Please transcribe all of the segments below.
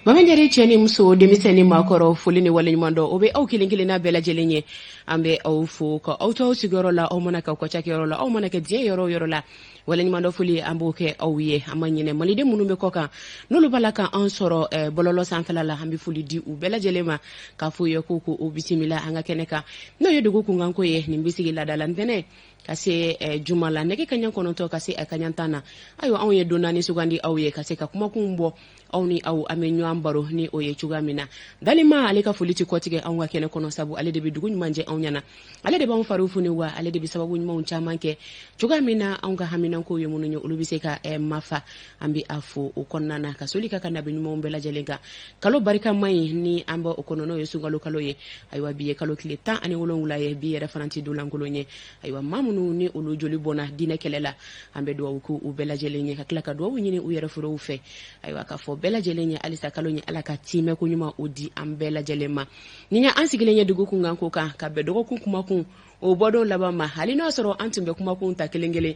Bamajɛri, cɛ ni muso, denmisɛn ni maakɔrɔ, foli ni waleɲuman dɔn o bɛ aw kelen kelenna bɛɛ lajɛlen ye. An bɛ aw fo ka aw to aw sigiyɔrɔ la, aw mana kɛ aw ka cakɛyɔrɔ la, aw mana kɛ diɲɛ yɔrɔ o yɔrɔ la, waleɲumandɔn foli an b'o kɛ aw ye. An ma ɲinɛ maliden minnu bɛ kɔ kan, n'olu b'a la ka an sɔrɔ bɔlɔlɔ sanfɛla la, an bɛ foli di u bɛɛ lajɛlen ma k'a fɔ u ye ko u bisimila an ka kɛnɛ kan, n'o ye dugu kunkanko ye. Nin bɛ sigi laadala ntɛnɛn ka se juma la, nɛgɛ kaɲa 9 ka se a kaɲa 10 na. Ayiwa, anw ye don naani sugandi aw ye ka se ka kumakunw bɔ aw ni aw, an bɛ ɲɔgɔn baro ni o ye cogoya min na. Dalima, ale ka foli tɛ kɔtigɛ anw ka kɛnɛ kɔnɔ, sabu ale de bɛ dugu ɲuman jɛ anw ɲɛna, ale de b'anw fariw foni, wa ale de bɛ sababu ɲumanw caman kɛ cogoya min na anw ka haminankow ye minnu ye, olu bɛ se ka mafa. An bɛ a fo o kɔnɔna na ka soli ka nabi ɲumanw bɛɛ lajɛlen kan. Kalo barikama in ni an bɛ o kɔnɔ, n'o ye sunkalo kalo ye. Ayiwa, bi ye kalo tile 17 ye, bi yɛrɛ fana tɛ don lankolon ye. Ayiwa, maa minnu ni olu joli bɔnna diinɛ kɛlɛ la, an bɛ dugawu k'u bɛɛ lajɛlen ye, ka tila ka dugawu ɲini u yɛrɛ forow fɛ. Ayiwa, k'a fɔ bɛɛ lajɛlen ye halisa, kalo ye Ala ka tiimɛ ko ɲuman o di an bɛɛ lajɛlen ma. Ni ye an sigilen ye dugu kunkanko kan ka bɛn dɔgɔkun kumakun o bɔdon laban ma, hali n'a sɔrɔ an tun bɛ kumakun ta kelen kelen,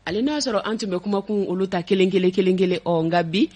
hali n'a sɔrɔ an tun bɛ kumakun olu ta kelen kelen kelen kelen, ɔ nka bi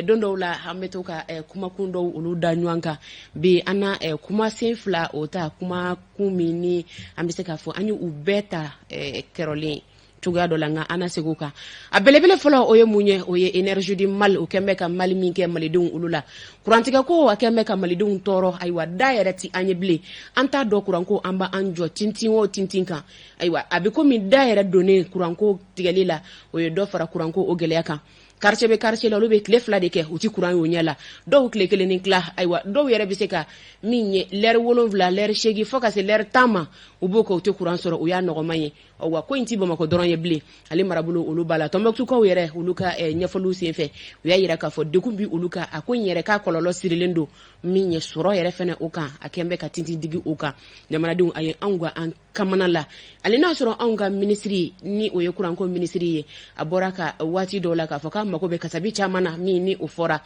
don dɔw la an bɛ to ka kumakun dɔw olu da ɲɔgɔn kan. Bi an na kumasen fila o ta, kumakun min ni an bɛ se k'a fɔ an ye u bɛɛ ta kɛrɔlen cogoya dɔ la, nka an na segin o kan. A belebele fɔlɔ, o ye mun ye? O ye Énergie du Mali. O kɛn bɛ ka Mali min kɛ malidenw olu la, kurantigɛ ko a kɛn bɛ ka malidenw tɔɔrɔ. Ayiwa, da yɛrɛ ti an ye bilen, an t'a dɔn kuranko an b'an jɔ tintin o tintin kan. Ayiwa, a bɛ komi da yɛrɛ donnen kuranko tigɛli la, o ye dɔ fara kuranko o gɛlɛya kan. Quartier bɛ quartier la, olu bɛ tile 2 de kɛ u ti kuran y'o ɲɛ la, dɔw tile kelen ni tila. Ayiwa, dɔw yɛrɛ bɛ se ka min ye lɛri 7, lɛri 8, fo ka se lɛri 10 ma, u b'o kɛ u tɛ kuran sɔrɔ. O y'a nɔgɔman ye. Wa ko in ti Bamakɔ dɔrɔn ye bilen, ale marabolo olu b'a la. Tɔnbɔkutukaw yɛrɛ, olu ka ɲɛfɔliw senfɛ, u y'a yira k'a fɔ degun bi olu kan. A ko in yɛrɛ k'a kɔlɔlɔ sirilen don min ye sɔrɔ yɛrɛ fɛnɛ o kan, a kɛn bɛ ka tintin digi o kan. Jamanadenw, a ye anw ka an kamana la, hali n'a sɔrɔ anw ka minisiri, ni o ye kuranko minisiri ye, a bɔra ka waati dɔw la k'a fɔ k'a mago bɛ kasabi caman na, min ni o fɔra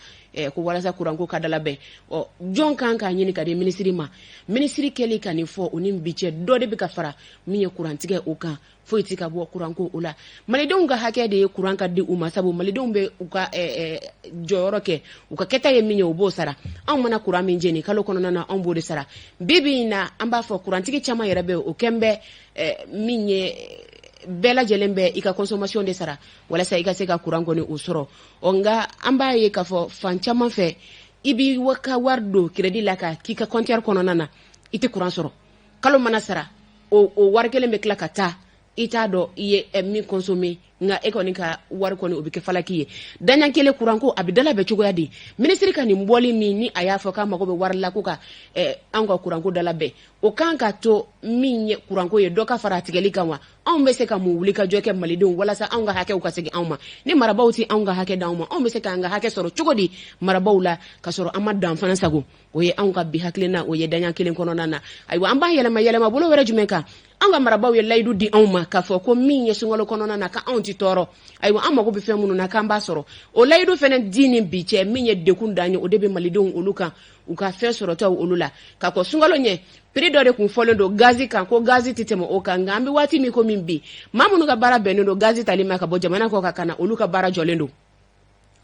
ko walasa kuranko ka dalabɛn. Ɔ jɔn kan k'a ɲini ka di minisiri ma? Minisiri kɛli ka nin fɔ, o ni bi cɛ, dɔ de bɛ ka fara min ye kurantigɛ o kan, foyi tɛ ka bɔ kuranko o la. Malidenw ka hakɛ de ye kuran ka di u ma, sabu malidenw bɛ u ka jɔyɔrɔ kɛ, u ka kɛta ye min ye, u b'o sara. Anw mana kuran min jeni kalo kɔnɔna na, anw b'o de sara. Bi bi in na, an b'a fɔ kurantigi caman yɛrɛ bɛ, o kɛn bɛ min ye, bɛɛ lajɛlen bɛ i ka consommation de sara walasa i ka se ka kuran kɔni o sɔrɔ. Ɔ nka an b'a ye k'a fɔ fan caman fɛ, i b'i ka wari don crédit la ka k'i ka compteur kɔnɔna na, i tɛ kuran sɔrɔ. Kalo mana sara, o wari kelen bɛ tila ka taa, i t'a dɔn i ye min consommer, nka e kɔni ka wari kɔni o bɛ kɛ falaki ye. Daɲɛ kelen, kuranko a bɛ dalabɛn cogoya di? Minisiri ka nin bɔli min ni a y'a fɔ k'a mago bɛ wari la ko ka anw ka kuranko dalabɛn, o kan ka to min ye kuranko ye dɔ ka fara a tigɛli kan wa? Anw bɛ se ka mun wuli ka jɔ kɛ malidenw walasa anw ka hakɛw ka segin anw ma? Ni marabaaw tɛ anw ka hakɛ d'anw ma, anw bɛ se k'an ka hakɛ sɔrɔ cogo di marabaaw la ka sɔrɔ an ma dan fana sago? O ye anw ka bi hakilina, o ye daɲɛ kelen kɔnɔna na. Ayiwa, an b'an yɛlɛma yɛlɛma bolo wɛrɛ jumɛn kan? An ka marabaaw ye layidu di anw ma k'a fɔ ko min ye sunkalo kɔnɔna na, k'anw tɛ tɔɔrɔ. Ayiwa, an mago bɛ fɛn minnu na, k'an b'a sɔrɔ. O layidu fɛnɛ di ni bi cɛ, min ye dekun dan ye, o de bɛ malidenw olu kan, u ka fɛn sɔrɔtaw olu la. Ka kɔn sunkalo ɲɛ, prix dɔ de kun fɔlen don gazi kan, ko gazi tɛ tɛmɛ o kan. Nka an bɛ waati min ko min bi, maa minnu ka baara bɛnnen don gazi tali ma ka bɔ jamana kɔ kan ka na, olu ka baara jɔlen don.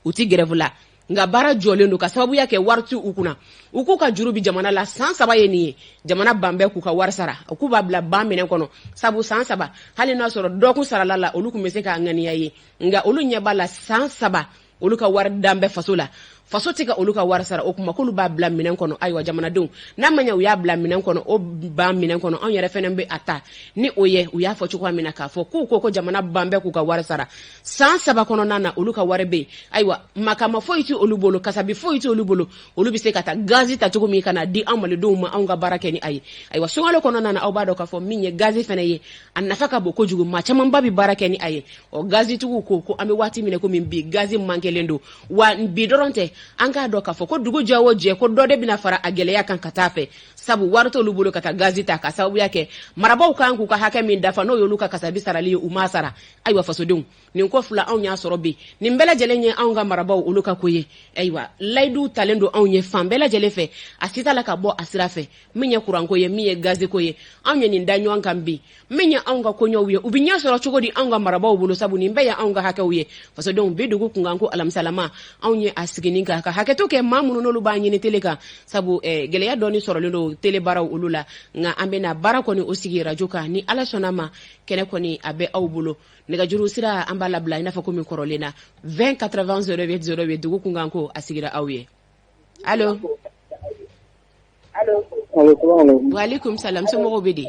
U ti grève la, nka baara jɔlen don ka sababuya kɛ wari ti u kunna. U k'u ka juru bi jamana la, san 3 ye nin ye, jamana ban bɛɛ k'u ka wari sara. U k'u b'a bila ban minɛ kɔnɔ, sabu san 3, hali n'a sɔrɔ dɔkun sarala la, olu tun bɛ se k'a ŋaniya ye, nka olu ɲɛ b'a la san 3 olu ka wari dan bɛ faso la, faso tɛ ka olu ka wari sara. O kuma k'olu b'a bila minɛn kɔnɔ. Ayiwa, jamanadenw, n'a ma ɲɛ u y'a bila minɛn kɔnɔ, o ban minɛn kɔnɔ, anw yɛrɛ fɛnɛ bɛ a ta ni o ye. U y'a fɔ cogoya min na k'a fɔ k'u ko ko jamana ban bɛɛ k'u ka wari sara, san 3 kɔnɔna na olu ka wari bɛ yen. Ayiwa, makama foyi tɛ olu bolo, kasabi foyi tɛ olu bolo, olu bɛ se ka taa gazi ta cogo min ka na di an malidenw ma, anw ka baara kɛ ni a ye. Ayiwa, sunkalo kɔnɔna na, aw b'a dɔn k'a fɔ min ye gazi fɛnɛ ye, a nafa ka bon kojugu, maa camanba bɛ baara kɛ ni a ye. Ɔ gazitigiw ko ko an bɛ waati min na komi bi, gazi mankelen don. Wa bi dɔrɔn tɛ, an k'a dɔn k'a fɔ ko dugu jɛ o jɛ, ko dɔ de bɛna fara a gɛlɛya kan ka taa fɛ, sabu wari t'olu bolo ka taa gazi ta, ka sababuya kɛ marabaaw kan k'u ka hakɛ min dafa, n'o y'olu ka kasabi sarali ye, u m'a sara. Ayiwa, fasodenw, nin ko fila anw y'a sɔrɔ bi, nin bɛɛ lajɛlen ye anw ka marabaaw olu ka ko ye. Ayiwa, layidu talen don anw ye fan bɛɛ lajɛlen fɛ, a si t'a la ka bɔ a sira fɛ. Min ye kuranko ye, min ye gaziko ye, anw ye nin da ɲɔgɔn kan bi. Min ye anw ka koɲɛw ye, u bɛ ɲɛ sɔrɔ cogo di anw ka marabaaw bolo? Sabu nin bɛɛ ye anw ka hakɛw ye. Fasodenw, bi dugu kunkan ko alamisalama, anw ye a siginin kan, ka hakɛto kɛ maa minnu n'olu b'a ɲini tele kan, sabu gɛlɛya dɔɔni sɔrɔlen don tele baaraw olu la. Nka an bɛna baara kɔni o sigi radio kan ni Ala sɔnna ma. Kɛnɛ kɔni a bɛ aw bolo, nɛgɛjuru sira an b'a labila i n'a fɔ komi kɔrɔlen na, 20 80 08 08. Dugu kunkan ko a sigira aw ye. Allo? Waaleykum salam, somɔgɔw bɛ di?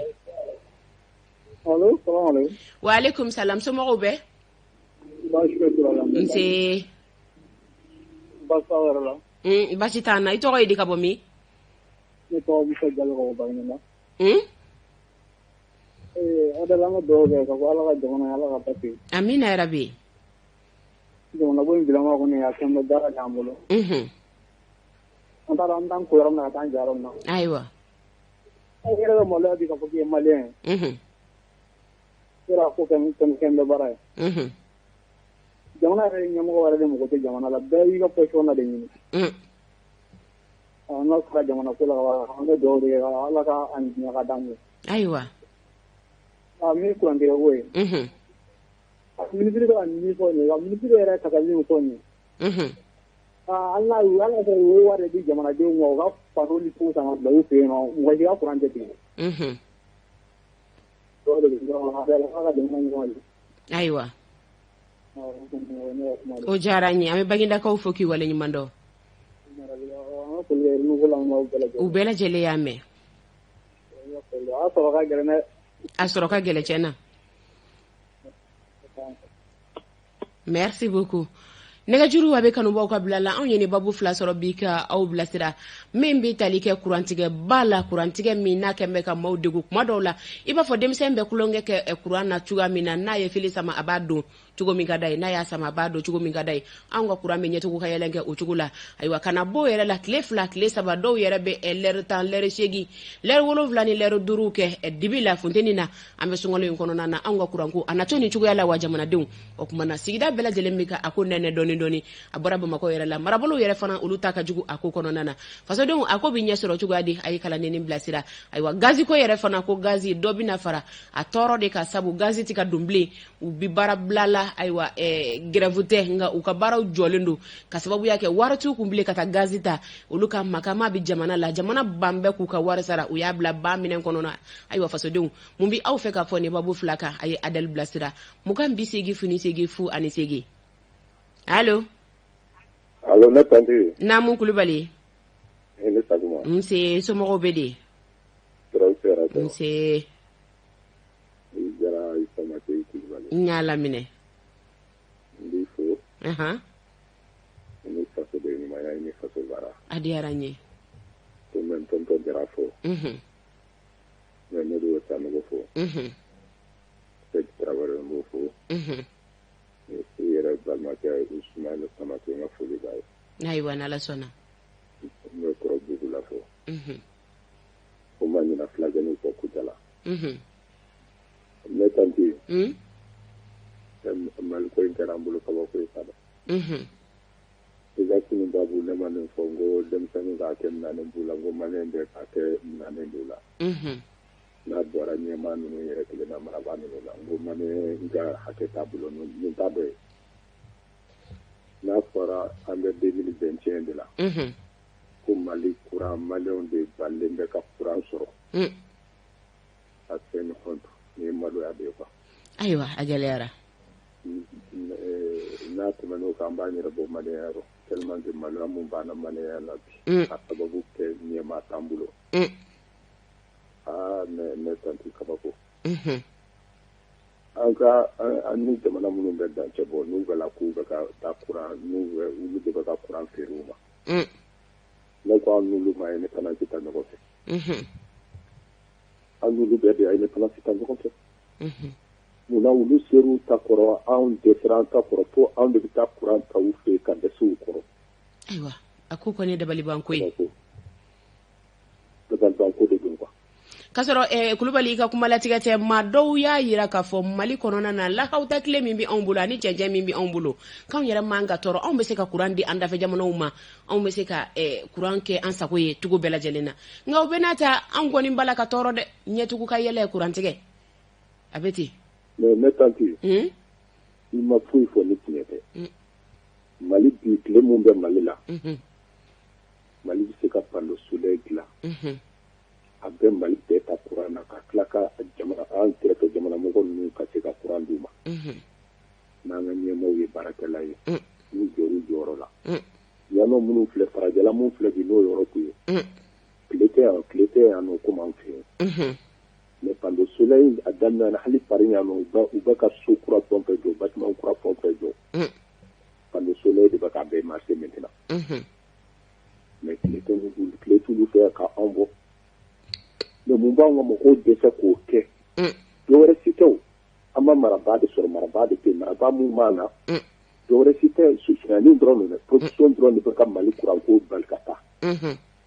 Waaleykum salam, somɔgɔw bɛ? Nse. Basi t'an na. I tɔgɔ ye di, ka bɔ min? Ne tɔgɔ Musa Jalo, ka bɔ Baginda. Adala, an ka dugawu kɛ ka fɔ Ala ka jamana, Ala ka basigi. Amina yarabi. Jamana ko in bilama kɔni, a kɛn bɛ baara k'an bolo. An taara an t'an ko yɔrɔ min na, ka taa an jɔ yɔrɔ min na. Aw yɛrɛ bɛ maloya bi k'a fɔ k'i ye malien ye. Yɔrɔ a ko kɛn bɛ baara ye. Jamana yɛrɛ ɲɛmɔgɔ yɛrɛ de mago tɛ jamana la, bɛɛ y'i ka position na de ɲini. An ka fara jamana ko la, an bɛ dugawu de kɛ Ala ka a ɲɛ ka d'an ye. Min kurantigɛ ko ye. Minisiri bɛ ka min fɔ nin ye, minisiri yɛrɛ ka min fɔ nin ye. Ala y'u ala sɔrɔ u ye wari di jamanadenw ma, u ka panneau ni fɛnw san ka bila u fɛ yen nɔ, mɔgɔ si ka kuran tɛ tigɛ. Ala ka jamana ɲɛmɔgɔ ye. Ayiwa. O diyara n ye. An bɛ Bagindakaw fo k'i waleɲuman dɔn. U bɛɛ lajɛlen y'a mɛn. A sɔrɔ ka gɛlɛn dɛ. A sɔrɔ ka gɛlɛn tiɲɛ na. Merci beaucoup. Nɛgɛjuru a bɛ kanubaw ka bila la. Anw ye nin babu fila sɔrɔ bi ka aw bilasira, min bɛ tali kɛ kurantigɛba la, kurantigɛ min n'a kɛn bɛ ka maaw degun kuma dɔw la, i b'a fɔ denmisɛn bɛ tulonkɛ kɛ kuran na cogoya min na, n'a ye fili sama a b'a don cogo min ka d'a ye, n'a y'a sama a b'a don cogo min ka d'a ye. Anw ka kuran bɛ ɲɛtugu ka yɛlɛn kɛ o cogo la. Ayiwa, ka na b'o yɛrɛ la, tile 2, tile 3, dɔw yɛrɛ bɛ lɛri 10, lɛri 8, lɛri 7 ni lɛri 5 kɛ dibi la, funteni na. An bɛ sunkalo in kɔnɔna na, anw ka kuranko a na to nin cogoya la wa? Jamanadenw, o tuma na sigida bɛɛ lajɛlen bɛ ka a ko nɛnɛ dɔɔni dɔɔni. A bɔra Bamakɔ yɛrɛ la, marabolow yɛrɛ fana, olu ta ka jugu a ko kɔnɔna na. Fasodenw, a ko bɛ ɲɛ sɔrɔ cogoya di? A ye kalanden bilasira. Ayiwa, gazi ko yɛrɛ fana, ko gazi dɔ bɛna fara a tɔɔrɔ de ka, sabu gazi tɛ ka don bilen, u bi baara bila la. Ayiwa, grève tɛ, nka u ka baaraw jɔlen don ka sababuya kɛ wari t'u kun bilen ka taa gazi ta. Olu ka makama bɛ jamana la, jamana ban bɛɛ k'u ka wari sara, u y'a bila ba minɛn kɔnɔ na. Ayiwa, fasodenw, mun bɛ aw fɛ k'a fɔ nin babu fila kan? A ye Adɛli bilasira, 20 80 0 8. Allo? Allo, ne tantie. Naamu, Kulubali. Ne saguma. Nse, somɔgɔw bɛ di? Nse. Jara Samake Kulubali. N y'a laminɛ. N b'i fo. I ni fasoden ɲumanya, i ni faso baara. A diyara n ye. Ko n bɛ n tonton Jara fo. N bɛ Modibo Sanogo fo. Seydou Tarawele, n b'o fo. I yɛrɛ balimakɛ Ismaël Samake, n ka foli b'a ye. Ayiwa, n'Ala sɔnna. N bɛ kɔrɔ Bugula fo. O ma ɲina fulakɛninw kɔ Kucala. Ne tantie. Mali ko in kɛra an bolo kabako ye sa dɛ. I ka kunun babu, ne ma nin fɔ, n ko denmisɛnnin k'a kɛ minɛnen b'u la, n ko malien bɛɛ k'a kɛ minɛnen b'u la. N'a bɔra ɲɛmaa ninnu yɛrɛ kelen na, marabaa ninnu na, n ko malien ka hakɛ t'a bolo, nin t'a dɔ ye. N'a fɔra an bɛ 2021 de la, ko Mali courant, malienw de balilen bɛ ka courant sɔrɔ. A c'est une honte, nin ye maloya de ye quoi. Ayiwa, a gɛlɛyara. N'a tɛmɛn'o kan, an b'an yɛrɛ bɔ malienya rɔ, tellement que maloya mun b'an na malienya la bi, ka sababu kɛ ɲɛmaa t'an bolo. Aa, ne tantie, kabako. An ka an ni jamana minnu bɛ dancɛ bɔ, n'u bɛ la k'u bɛ ka taa courant, n'u bɛ olu de bɛ ka courant feere u ma. Ne ko an n'olu ma indépendance ta ɲɔgɔn fɛ. An n'olu bɛɛ de ye indépendance ta ɲɔgɔn fɛ. Munna olu ser'u ta kɔrɔ, anw dɛsɛra an ta kɔrɔ, fo anw de bɛ taa courant ta u fɛ yen ka dɛsɛ u kɔrɔ? Ayiwa, a ko kɔni ye dabalibanko ye. Dabalibanko de don quoi. K'a sɔrɔ Kulubali, i ka kuma latigɛ tɛ, maa dɔw y'a yira k'a fɔ Mali kɔnɔna na, lahawuta tile min bɛ anw bolo ani cɛncɛn min bɛ anw bolo, k'anw yɛrɛ man ka tɔɔrɔ, anw bɛ se ka kuran di an dafɛ jamanaw ma, anw bɛ se ka kuran kɛ an sago ye cogo bɛɛ lajɛlen na. Nka o bɛɛ n'a ta, anw kɔni b'a la ka tɔɔrɔ dɛ, ɲɛtugu ka yɛlɛ, kurantigɛ a bɛ ten. Mais ne tantie, i ma foyi fɔ ni tiɲɛ tɛ. Mali bi tile mun bɛ Mali la, Mali bɛ se ka panneau solaire dilan, a bɛ Mali bɛɛ ta courant na ka tila ka jamana an kɛrɛfɛ jamana mɔgɔ ninnu ka se ka courant d'u ma, n'an ka ɲɛmaaw ye baarakɛla ye, n'u jɔr'u jɔyɔrɔ la. Yan nɔ minnu filɛ farajɛla minnu filɛ bi n'o yɔrɔ t'u ye, tile tɛ yan, tile tɛ yan nɔ komi an fɛ yen. Mais panneau solaire a daminɛ na hali Paris yan nɔ, u bɛ ka so kura fɛn o fɛn jɔ, bâtiment kura fɛn o fɛn jɔ, panneau solaire de bɛ k'a bɛɛ marcher maintenant. Mais tile t'olu fɛ ka anw bɔ. Mais mun b'anw ka mɔgɔw dɛsɛ k'o kɛ? Dɔwɛrɛ si tɛ o, an ma marabaa de sɔrɔ, marabaa de tɛ yen, marabaa mun b'an na, dɔwɛrɛ si tɛ, sonyani dɔrɔn don dɛ, corruption dɔrɔn de bɛ ka Mali courant ko bali ka taa.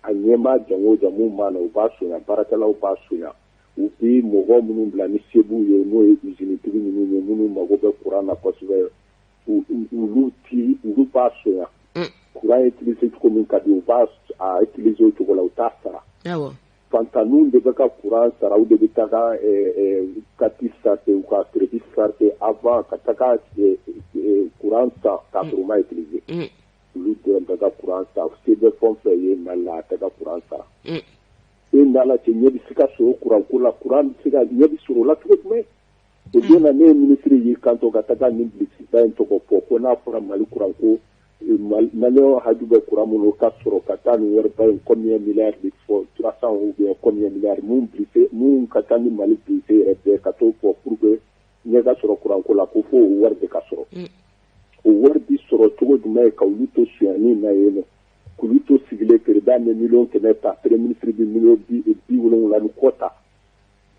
A ɲɛmaa jan o jan mun b'an na, u b'a sonya, baarakɛlaw b'a sonya, u bi mɔgɔ minnu bila ni se b'u ye, n'o ye usine tigi ninnu ye, minnu mago bɛ courant na kosɛbɛ, olu ti olu b'a sonya. Courant utiliser cogo min ka di, u b'a utiliser o cogo la, u t'a sara. Fantanninw de bɛ ka courant sara, u de bɛ taga carte sarter, u ka crédit sarter avant ka taga courant san k'a sɔrɔ u ma utiliser. Olu dɔrɔn bɛ ka courant san, se bɛ fɛn o fɛn ye Mali la, a tɛ ka courant sara. E n'Ala cɛ, ɲɛ bɛ se ka sɔrɔ courant ko la? Courant bɛ se ka ɲɛ bɛ sɔrɔ o la cogo jumɛn? O don na, ne ye ministre y'i kanto ka taga nin bilisiba in tɔgɔ fɔ ko n'a fɔra Mali courant ko, Maliyɛnw haju bɛ courant minnu ka sɔrɔ ka taa nin wariba in, combien milliards de fɔ, 300 ou bien combien milliards, mun bilisi mun ka taa ni Mali bilisi yɛrɛ bɛɛ ka t'o fɔ pour que ɲɛ ka sɔrɔ courant ko la, ko fo o wari de ka sɔrɔ. O wari bi sɔrɔ cogo jumɛn ka olu to sonyani na yen nɔ, k'olu to sigilen, président bɛ miliyɔn 100 ta, premier ministre bɛ miliyɔn 70 ni kɔ ta,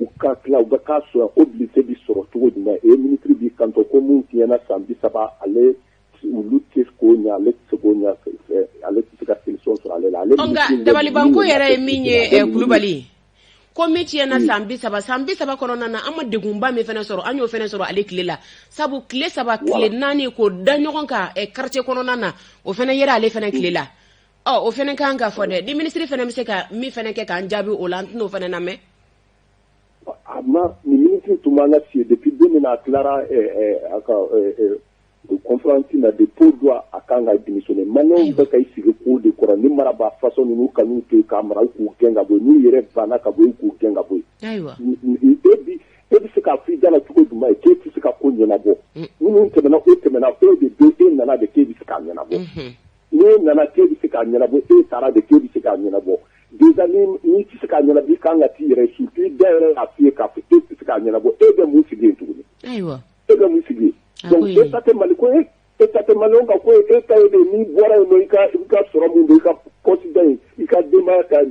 u ka tila u bɛ k'a sonya ko bilisi bi sɔrɔ cogo jumɛn? E ministre b'i kanto ko mun tiɲɛna san 30, ale olu tɛ k'o ɲɛ, ale tɛ se k'o ɲɛ, ale tɛ se ka solution sɔrɔ ale la. Ale Nka dabalibanko yɛrɛ ye min ye, Kulubali, ko min tiɲɛna san 30, san 30 kɔnɔna na, an ma degunba min fana sɔrɔ, an y'o fana sɔrɔ ale tile la, sabu tile 3, tile 4 k'o da ɲɔgɔn kan quartier kɔnɔna na, o fana yera ale fana tile la. Ɔ o fana kan ka fɔ dɛ, ni minisiri fana bɛ se ka min fana kɛ k'an jaabi o la, an tɛn'o fana lamɛn. A ma nin minisiri tun b'an ka si depuis don min na a tilara a ka conférence na, depuis o don a kan ka démissionner. Maliyɛnw bɛ ka i sigi k'o de kɔrɔ ni marabaa façon ninnu ka n'u to yen k'a mara, k'u gɛn ka bɔ yen, n'u yɛrɛ banna ka bɔ yen, k'u gɛn ka bɔ yen. E bɛ se k'a fɔ i da la cogo jumɛn ye k'e tɛ se ka ko ɲɛnabɔ? Minnu tɛmɛna, o tɛmɛna, e de bɛ e nana de k'e bɛ se k'a ɲɛnabɔ. N'e nana k'e bɛ se k'a ɲɛnabɔ, e taara de k'e bɛ se k'a ɲɛnabɔ. Déjà n'i tɛ se k'a ɲɛnabɔ, i kan ka t'i yɛrɛ, surtout i da yɛrɛ y'a f'i ye k'a fɔ e tɛ se k'a ɲɛnabɔ, e bɛ mun sigi yen tuguni? E bɛ mun sigi yen? Donc e ta tɛ Mali ko ye, e ta tɛ Maliyɛnw ka ko ye, e ta ye de n'i bɔra yen nɔ, i ka sɔrɔ mun don, i ka poste da yen, i ka denbaya ka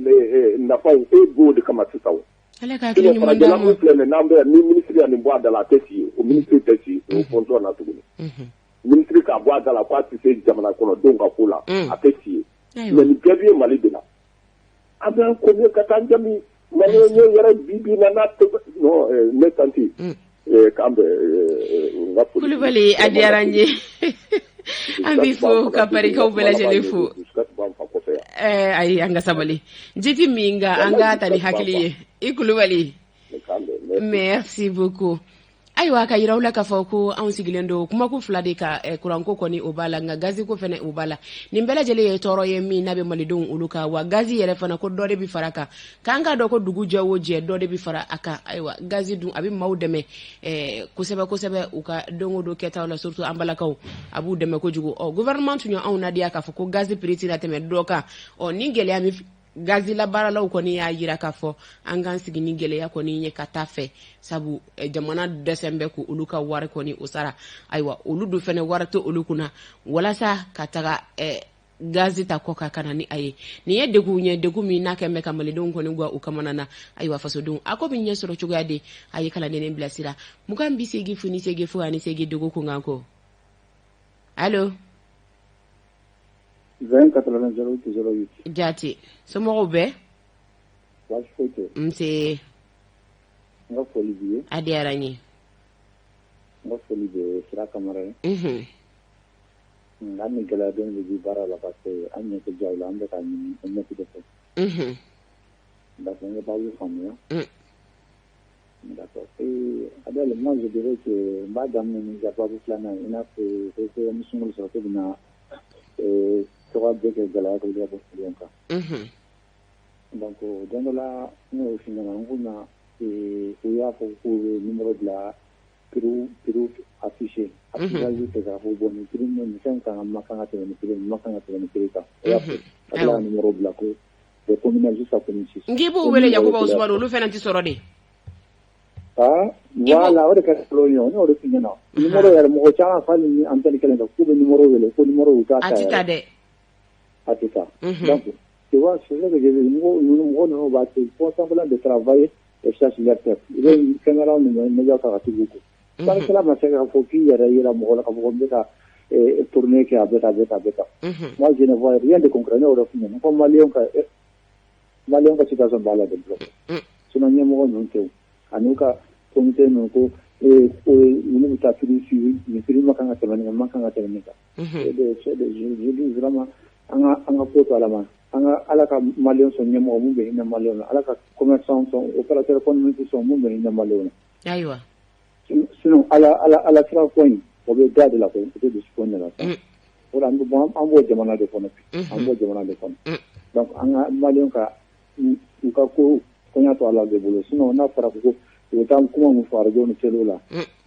nafaw, e b'o de kama sisan o. Ala ka hakili ɲuman d'an ma. Mun filɛ nin n'an bɛ ni ministre ya nin bɔ a da la, a tɛ si yen, o ministre tɛ si o fonction na tuguni. Ministre k'a bɔ a da la k'a tɛ se jamana kɔnɔdenw ka ko la, a tɛ si yen. Mais nin bɛɛ bɛ Mali de la. An bɛ an ko ka taa jami Maliyɛn ye yɛrɛ bi bi na n'a tɛ non, ne tantie, k'an bɛ n ka foli. Kulubali, a diyara n ye, an b'i fo ka barikaw bɛɛ lajɛlen fo. Ayi, an ka sabali, ji ti min, nka an ka ta ni hakili ye. I Kulubali, merci beaucoup. Ayiwa, ka yira u la k'a fɔ ko anw sigilen don kumako fila de ka, kuranko kɔni o b'a la, nka gaziko fɛnɛ o b'a la. Nin bɛɛ lajɛlen ye tɔɔrɔ ye min n'a bɛ malidenw olu kan. Wa gazi yɛrɛ fana, ko dɔ de bɛ fara kan, k'an k'a dɔn ko dugu jɛ o jɛ, dɔ de bɛ fara a kan. Ayiwa, gazi dun, a bɛ maaw dɛmɛ kosɛbɛ kosɛbɛ u ka don o don kɛtaw la, surtout an balakaw, a b'u dɛmɛ kojugu. Ɔ gouvernement tun ye anw nadiya k'a fɔ ko gazi prix tɛna tɛmɛ dɔ kan. Ɔ ni gɛlɛya min gazi labaaralaw kɔni y'a yira k'a fɔ an k'an sigi ni gɛlɛya kɔni ye ka taa fɛ, sabu jamana dɛsɛ bɛ ko olu ka wari kɔni o sara. Ayiwa, olu dun fɛnɛ wari tɛ olu kunna walasa ka taga gazi ta kɔ ka na ni a ye. Nin ye degun ye, degun min n'a kɛn bɛ ka malidenw kɔni gwa u kamana na. Ayiwa, fasodenw, a ko bɛ ɲɛ sɔrɔ cogoya di? A ye kalanden bilasira 28 0 8 0 8 dogo kunkan ko. Allo? 20 80 08 08. Jate, somɔgɔw bɛɛ? Baasi foyi tɛ. Nse. N ka foli b'i ye. A diyara n ye. N ka foli bɛ Sira Kamara ye. Nka ni gɛlɛya dɔɔni de bɛ baara la, parce que an ɲɛ tɛ jaw la, an bɛ ka ɲini an ɲɛ tɛ fɛ. D'accord, n ye baabu faamuya. D'accord. Et Adèle, moi je dirais que n b'a daminɛ ni ka baabu filanan ye, i n'a fɔ ko ni sunkalo sɔrɔ ko bɛna Tɔgɔ bɛ kɛ gɛlɛya ka bɔ sɛbɛn kan. Donc don dɔ la, ne y'o f'i ɲɛna, n ko na u y'a fɔ k'u bɛ numéro bila, prix affiché, affichage kɛ k'a fɔ bon, nin prix, nin fɛn kan ma kan ka tɛmɛ nin prix, nin ma kan ka tɛmɛ nin prix kan. O y'a fɔ ka tila ka numéro bila ko de commune 1 jusqu'à commune 6. N k'i b'u wele, Yakuba Usumani, olu fana tɛ sɔrɔ de. Ah voilà, o de kɛra problème ye. Ne y'o de f'i ɲɛna, numéro yɛrɛ, mɔgɔ caman fa ni antenne kelen kan k'u bɛ numéro wele ko numéro u t'a ta. A tɛ ta dɛ. A tɛ ta. Donc tu vois, c'est ça que je veux, mɔgɔ ninnu b'a ils font semblant de travailler et cherchent leur tête. I bɛ caméra ni média ta ka tugu kɔ. Baarakɛla ma se k'a fɔ k'i yɛrɛ yira mɔgɔ la k'a fɔ ko n bɛ ka tournée kɛ, a bɛ tan, a bɛ tan, a bɛ tan. Moi, je ne vois rien de concret. Ne y'o de f'u ɲɛna ko maliyɛnw ka situation b'a la de bloquer. Sinon ɲɛmɔgɔ ninnu tɛ o, ani ka comité ninnu ko olu bɛ taa prix suivi, nin prix ma kan ka tɛmɛ nin kan, ma kan ka tɛmɛ nin kan. C'est des, je dis vraiment, an ka ko to Ala ma, an ka Ala ka maliyɛn sɔn ɲɛmɔgɔ mun bɛ hinɛ maliyɛnw na, Ala ka commerçant sɔn, opérateur économique sɔn mun bɛ hinɛ maliyɛnw na. Sinon Ala sira ko in, o bɛ da de la koyi, o tɛ dusukun de la. O la an b'o jamana de kɔnɔ bi, an b'o jamana de kɔnɔ. Donc an ka maliyɛnw ka u ka ko koɲa to Ala de bolo. Sinon n'a fɔra ko u bɛ taa kuma min fɔ arajo ni télé la,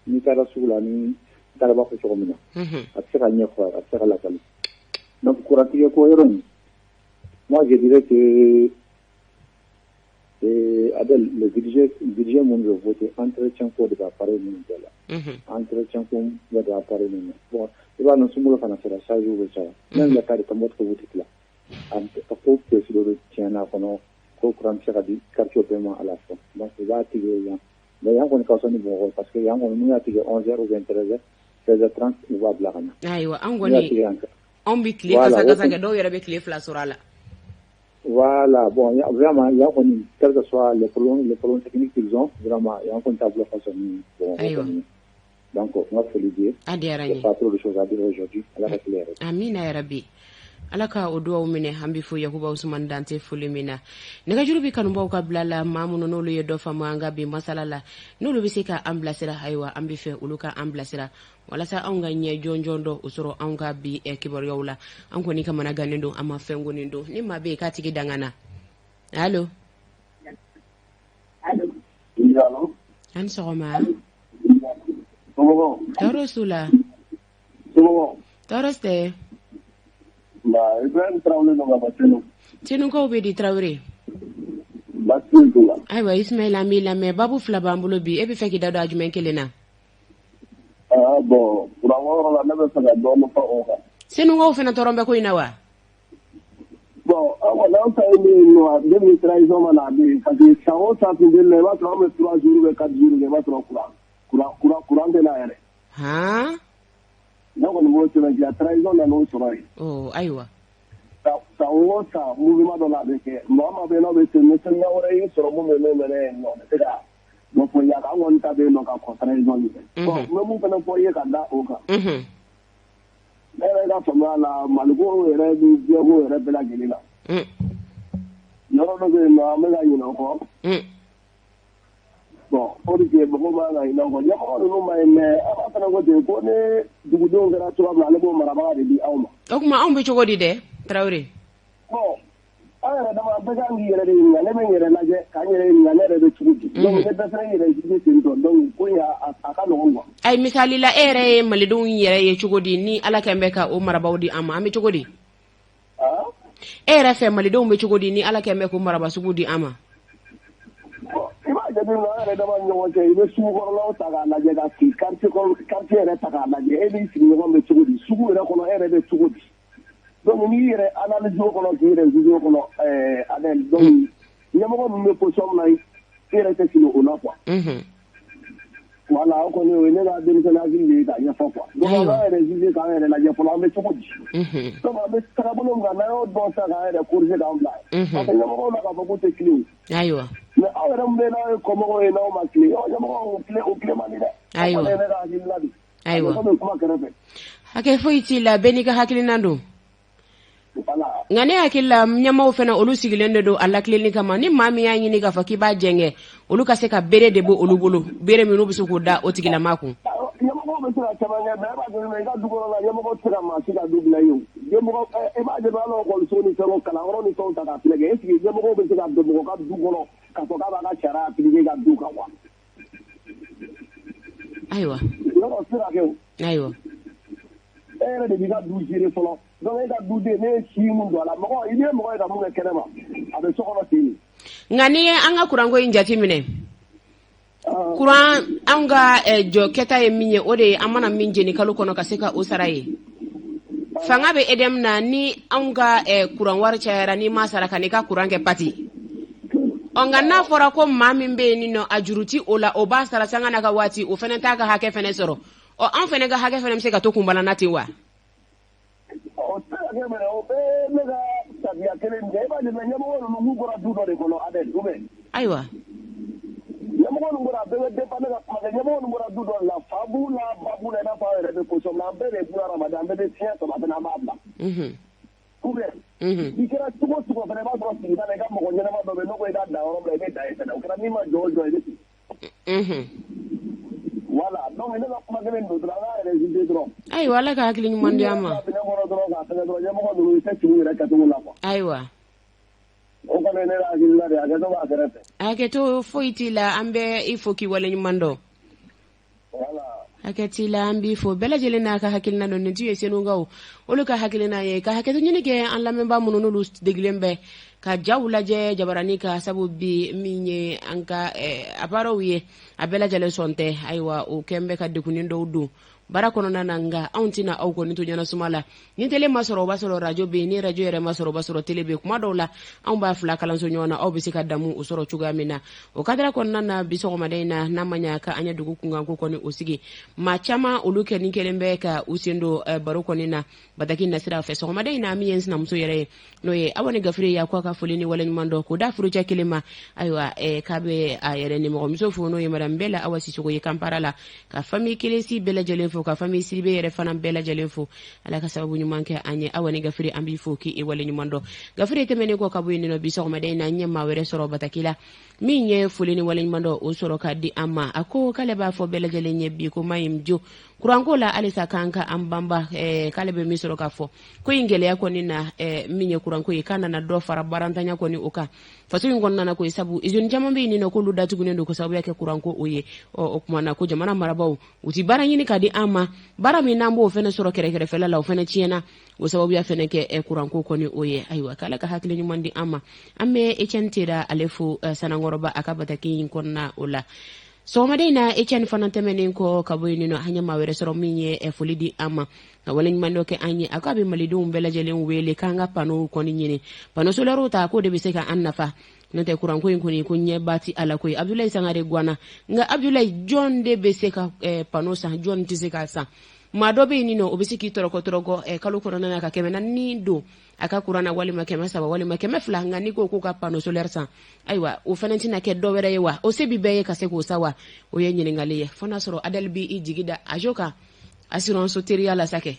n'i taara sugu la, ni taara b'a fɔ cogo min na, a tɛ se ka ɲɛfɔ, a tɛ se ka lakali. Donc kurantigɛ ko yɔrɔ in, moi je dirais que Adèle, le budget mun bɛ voté, entretien ko de bɛ appareil ninnu bɛɛ la, entretien ko bɛɛ de appareil ninnu. Bon, i b'a dɔn sunkalo fana sera, charge bɛ caya. Même le cas de Tombouctou boutique la, a ko pièce dɔ bɛ tiɲɛna kɔnɔ ko courant tɛ se ka di quartier bɛɛ ma à la fois. Donc u b'a tigɛ yan, mais yan kɔni ka fisa ni Bamakɔ, parce que yan kɔni n'u y'a tigɛ 11 heures ou bien 13 heures, 16h30 u b'a bila ka na. Ayiwa, an kɔni anw bɛ tile kasa kasa kɛ, dɔw yɛrɛ bɛ tile 2 sɔrɔ a la. Voilà, bon, vraiment, yan kɔni, quel que soit les problèmes techniques qu'ils ont, vraiment, yan kɔni taabolo ka fisa ni Bamakɔ kɔni. Donc n ka foli b'i ye. A diyara n ye. Pas trop de choses à dire aujourd'hui. Ala ka tile hɛrɛ. Amina yarabi, Ala ka o duwawu minɛ. An bɛ fo Yakuba Usumani dante foli min na. Nɛgɛjuru bɛ kanubaw ka bila la, maa minnu n'olu ye dɔ faamu an ka bi masala la, n'olu bɛ se ka an bilasira, ayiwa, an bɛ fɛ olu ka an bilasira walasa anw ka ɲɛ jɔnjɔn dɔ o sɔrɔ anw ka bi kibaruyaw la. An kɔni kamana gannen don, an ma fɛn kɔni don ni maa bɛ yen k'a tigi dangana. Allo, an ni sɔgɔma. Tɔɔrɔ su la, tɔɔrɔ tɛ. Ibrahim Traoré don ka bɔ Senu. Senukaw bɛ di, Traoré? Baasi foyi t'u la. Ayiwa Ismaël, an b'i lamɛn. Babu fila b'an bolo bi, e bɛ fɛ k'i da don a jumɛn kelen na? Ah bon, kuran yɔrɔ la, ne bɛ fɛ ka dɔɔnin fɔ o kan. Senukaw fana tɔɔrɔ bɛ ko in na wa? Bon, an kɔni an ta ye min ye nɔ, depuis transition ma na, a bɛ yen, parce que san o san funteni la, i b'a sɔrɔ an bɛ 3 jours ou bien 4 jours kɛ, i b'a sɔrɔ courant tɛ na yɛrɛ. Ne kɔni b'o sɛbɛntiya, transition nan'o sɔrɔ yen. Oh, ayiwa. San o san, mouvement dɔ la a bɛ kɛ, maa o maa bɛ yen n'aw bɛ sen, ni sɛbɛn wɛrɛ y'i sɔrɔ mun bɛ n'o mɛnɛ yen nɔ, o bɛ se ka dɔ fɔ i ye a kan. An kɔni ta bɛ yen nɔ ka kɔn transition ɲɛ. Bon, n bɛ mun fana fɔ i ye ka da o kan, ne yɛrɛ ka faamuya la, Maliko yɛrɛ ni diɲɛko yɛrɛ bɛɛ lajɛlen la, yɔrɔ dɔ bɛ yen nɔ, an bɛ ka ɲinɛ o kɔ. Bon, o de kɛ mɔgɔw b'a ka ɲinɛ o kɔ, ɲɛmɔgɔ ninnu ma ye, mais an b'a fana ko ten ko ni dugudenw kɛra cogoya min na, ale b'o marabaga de di aw ma. O tuma anw bɛ cogo di dɛ, Tarawele? Bon, an yɛrɛ dama bɛɛ kan k'i yɛrɛ de ɲininka. Ne bɛ n yɛrɛ lajɛ k'an yɛrɛ ɲininka, ne yɛrɛ bɛ cogo di? Donc ne bɛɛ fana yɛrɛ juger ten tɔ, donc ko in a ka nɔgɔn quoi. Ayi, misali la, e yɛrɛ ye malidenw yɛrɛ ye cogo di ni Ala kɛn bɛ ka o marabaw di an ma? An bɛ cogo di? E yɛrɛ fɛ, malidenw bɛ cogo di ni Ala kɛn bɛ k'o maraba sugu di an ma? I b'a jateminɛ an yɛrɛ dama ni ɲɔgɔn cɛ, i bɛ sugu kɔnɔnaw ta k'a lajɛ, ka sigi quartier kɔnɔ, quartier yɛrɛ ta k'a lajɛ, e n'i sigiɲɔgɔn bɛ cogo di? Sugu yɛrɛ kɔnɔ, e yɛrɛ bɛ cogo di? Donc n'i yɛrɛ analyse o kɔnɔ, k'i yɛrɛ juger o kɔnɔ, Adèle, donc ɲɛmɔgɔ ninnu bɛ position min na, i yɛrɛ tɛ sigi o la quoi. Voilà, o kɔni o ye ne ka denmisɛnnin hakili de ye k'a ɲɛfɔ quoi. Donc an k'an yɛrɛ juger, k'an yɛrɛ lajɛ fɔlɔ, an bɛ cogo di? Donc an bɛ tagabolo min kan, n'an y'o dɔn sisan, k'an yɛrɛ corriger, k'an bila yen. Parce que ɲɛmɔgɔw la k'a fɔ k'u tɛ tilen o. Mais aw yɛrɛ min bɛ n'aw ye kɔmɔgɔw ye, n'aw ma tilen, ɲɛmɔgɔw o tilen man di dɛ. O kɔni ye ne ka hakilina de ye. Ayiwa. Kuma kɛrɛfɛ. Hakɛ foyi t'i la, bɛɛ n'i ka hakilina don. Nka ne hakili la, ɲɛmaaw fana, olu sigilen de don a lakilenni kama. Ni maa min y'a ɲini k'a fɔ k'i b'a jɛngɛ, olu ka se ka bere de bɔ olu bolo, bere minnu bɛ se k'o da o tigilama kun. Ɲɛmɔgɔw bɛ se ka caman kɛ, mais e b'a jateminɛ i ka du kɔnɔ la, ɲɛmɔgɔ tɛ se ka maa si ka du bila yen o. Ɲɛmɔgɔ e b'a jate hali ekɔliso ni fɛnw kalanyɔrɔ ni fɛnw ta k'a filɛ kɛ est ce que ɲɛmɔgɔw bɛ se ka don mɔgɔ ka du kɔnɔ k'a fɔ k'a b'a ka sariya appliquer ka du kan wa? Ayiwa. Yɔrɔ o tɛ se ka kɛ o. Ayiwa. E yɛrɛ de b'i ka du gérer fɔlɔ donc e ka duden ne ye si min don a la mɔgɔ i ye mɔgɔ ye ka mun kɛ kɛnɛ ma a bɛ so kɔnɔ ten de. Nka n'i ye an ka kuranko in jate minɛ kuran an ka jɔ kɛta ye min ye, o de ye an mana min jeni kalo kɔnɔ ka se ka o sara ye. Fanga bɛ EDM na ni anw ka kuran wari cayara, n'i ma sara ka n'i ka kuran kɛ pati. Ɔ nka n'a fɔra ko maa min bɛ yen nɔ, a juru ti o la, o b'a sara sanga n'a ka waati, o fana t'a ka hakɛ fana sɔrɔ. Ɔ an fana ka hakɛ fana bɛ se ka to kunbalana ten wa? O tɛ se ka kɛ mɛnɛ, o bɛɛ ne ka tabiya kelen nin kɛ. E b'a jateminɛ, ɲɛmɔgɔ ninnu n'u bɔra du dɔ de kɔnɔ, Adel, ou bien? Ayiwa. Ɲɛmɔgɔ ninnu bɔra, a bɛɛ bɛ dépend, ne ka kuma kɛ, ɲɛmɔgɔ ninnu bɔra du dɔ de la, fa b'u la, ba b'u la, i n'a fɔ aw yɛrɛ bɛ position min na, an bɛɛ de ye buna hadamaden, an bɛɛ bɛ fiɲɛ sama fana, an b'a bila. Ou bien? I kɛra cogo o cogo fana, i b'a sɔrɔ sigida la, i ka mɔgɔ ɲɛnama dɔ bɛ yen, n'o ko i ka dan yɔrɔ min na, i bɛ dan yen fana. O kɛra min ma jɔ o jɔ, i bɛ sigi. Voilà, donc ne ka kuma kelen don dɔrɔn, an k'a résister dɔrɔn. Ayiwa, Ala ka hakili ɲuman di an ma. Minɛn kɔnɔ dɔrɔn k'a fɛngɛ dɔrɔn, ɲɛmɔgɔ ninnu, i tɛ sigi u yɛrɛ kɛcogo la quoi. Ayiwa. O kɔni ye ne ka hakilina de ye, hakɛto b'a kɛrɛfɛ. Hakɛto foyi t'i la, an bɛ i fo k'i waleɲuman dɔn. Voilà. Hakɛ t'i la, an b'i fo. Bɛɛ lajɛlen n'a ka hakilina don. Nin tun ye Senukaw olu ka hakilina ye. Ka hakɛto ɲini kɛ an lamɛnbaa minnu n'olu degilen bɛ ka jaw lajɛ jabarani ka sabu bi min ye an ka appareilw ye, a bɛɛ lajɛlen sɔn tɛ. Ayiwa, o kɛn bɛ ka degunni dɔw don baara kɔnɔna na, nka anw tɛna aw kɔni to ɲɛnasuma la. Ni tele ma sɔrɔ, o b'a sɔrɔ radio bɛ yen. Ni radio yɛrɛ ma sɔrɔ, o b'a sɔrɔ tele bɛ yen. Kuma dɔw la, anw b'a fila kalanso ɲɔgɔn na, aw bɛ se ka damu o sɔrɔ cogoya min na. O kadara kɔnɔna na, bi sɔgɔmada in na, n'a ma ɲa ka an ye dugu kunkanko kɔni o sigi, maa caman olu kɛni kelen bɛ ka u sen don baro kɔni na bataki nasira fɛ sɔgɔmada in na. Min ye n sinamuso yɛrɛ ye, n'o ye Awa ni Gafure ye, a ko a ka foli ni waleɲuman dɔn k'o da furucɛ kelen ma. Ayiwa, k'a bɛ a yɛrɛ nimɔgɔmuso fo, n'o ye madame Bɛla Awa Sisoko ye Kanpara la, ka famille Kelesi bɛɛ lajɛlen fo, ka famille Sidibe yɛrɛ fana bɛɛ lajɛlen fo. Ala ka sababu ɲuman kɛ an ye. Awa ni Gafure, an b'i fo k'i waleɲuman dɔn. Gafure tɛmɛnen kɔ ka bɔ yen nɔ, bi sɔgɔmada in na, n ye maa wɛrɛ sɔrɔ bataki la min ye foli ni waleɲuman dɔn o sɔrɔ ka di an ma. A ko k'ale b'a fɔ bɛɛ lajɛlen ye bi ko mayim jo kuranko la halisa k'an ka an banba. K'ale bɛ min sɔrɔ k'a fɔ ko in gɛlɛya kɔni na, min ye kuranko ye, k'a nana dɔ fara baarantanya kɔni o kan faso in kɔnɔna na ko sabu usine caman bɛ yen nɔ k'olu datugunen don ko sababuya kɛ kuranko o ye. Ɔ o tuma na ko jamana marabaaw u ti baara ɲini ka di an ma, baara min n'an b'o fɛnɛ sɔrɔ kɛrɛkɛrɛfɛla la, o fɛnɛ tiɲɛna o sababuya fɛnɛ kɛ kuranko kɔni o ye. Ayiwa, k'Ala ka hakili ɲuman di an ma. An bɛ Etienne Tera ale fo Sanankɔrɔba a ka bataki in kɔnɔna o la sɔgɔmada in na. Etienne fana tɛmɛnen kɔ ka bɔ yen nɔ, an ye maa wɛrɛ sɔrɔ min ye foli di an ma ka waleɲuman dɔ kɛ an ye. A ko a bɛ malidenw bɛɛ lajɛlen wele k'an ka panneau kɔni ɲini, panneau solaires ta, k'o de bɛ se ka an nafa, n'o tɛ kuranko in kɔni ko ɲɛba ti a la koyi. Abdulayi Sangare Guwana. Nka Abdulayi, jɔn de bɛ se ka panneau san, jɔn tɛ se k'a san? Maa dɔ bɛ yen nɔ, o bɛ se k'i tɔrɔkɔ tɔrɔkɔ kalo kɔnɔna na ka 400 don a ka kuran na, walima 300, walima 200. Nka n'i ko k'u ka panneau solaire san, ayiwa, o fana tɛna kɛ dɔ wɛrɛ ye wa? O se bi bɛɛ ye ka se k'o san wa? O ye ɲininkali ye. Fo n'a sɔrɔ Adɛli b'i jigi da ajo kan assurance teriya la sa kɛ.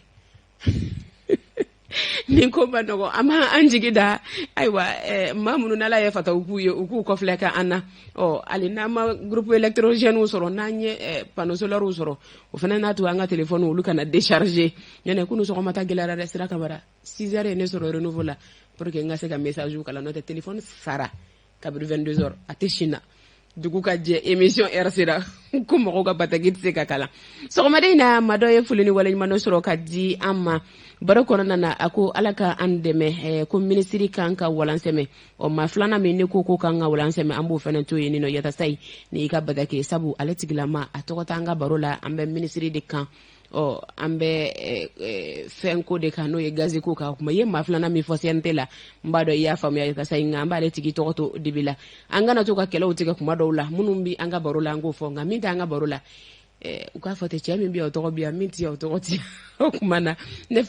Nin ko ma nɔgɔ, an b'an jigi da, ayiwa, maa minnu n'Ala ye fataw k'u ye, u k'u kɔfilɛ ka an na. Ɔ hali n'an ma groupe électrogène sɔrɔ, n'an ye panneau solaire sɔrɔ, o fana n'a to an ka téléphone olu kana décharger. Ɲɛnɛ kunu sɔgɔma ta gɛlɛyara dɛ. Sira Kamara, 6 heures ye ne sɔrɔ Renouveau la pour que n ka se ka message kalan, n'o tɛ téléphone sara kabini 22 heures, a tɛ sin na. Dugu ka jɛ, émission heure sera ko mɔgɔw ka bataki tɛ se ka kalan. Sɔgɔmada in na, maa dɔ ye foli ni waleɲuman dɔ sɔrɔ ka di an ma baro kɔnɔna na. A ko Ala ka an dɛmɛ, ko minisiri kan ka walan sɛmɛ. Ɔ maa filanan min ne ko kan ka walan sɛmɛ, an b'o fana to yen nɔ. Yatasayi ni i ka bataki, sabu ale tigilama a tɔgɔ t'an ka baro la. An bɛ minisiri de kan, ɔ an bɛ fɛn ko de kan, n'o ye gazi ko kan. Kuma i ye maa filanan min fɔ CNT la, n b'a dɔn i y'a faamuya Yatasayi, nka an b'ale tigi tɔgɔ to dibi la. An kana to ka kɛlɛw tigɛ kuma dɔw la. Minnu bɛ an ka baro la, an k'o fɔ, nka min t'an ka baro la, u k'a fɔ ten, cɛ min bɛ yan, o tɔgɔ bɛ yan, min tɛ yan, o tɔgɔ tɛ yan. O kuma na ne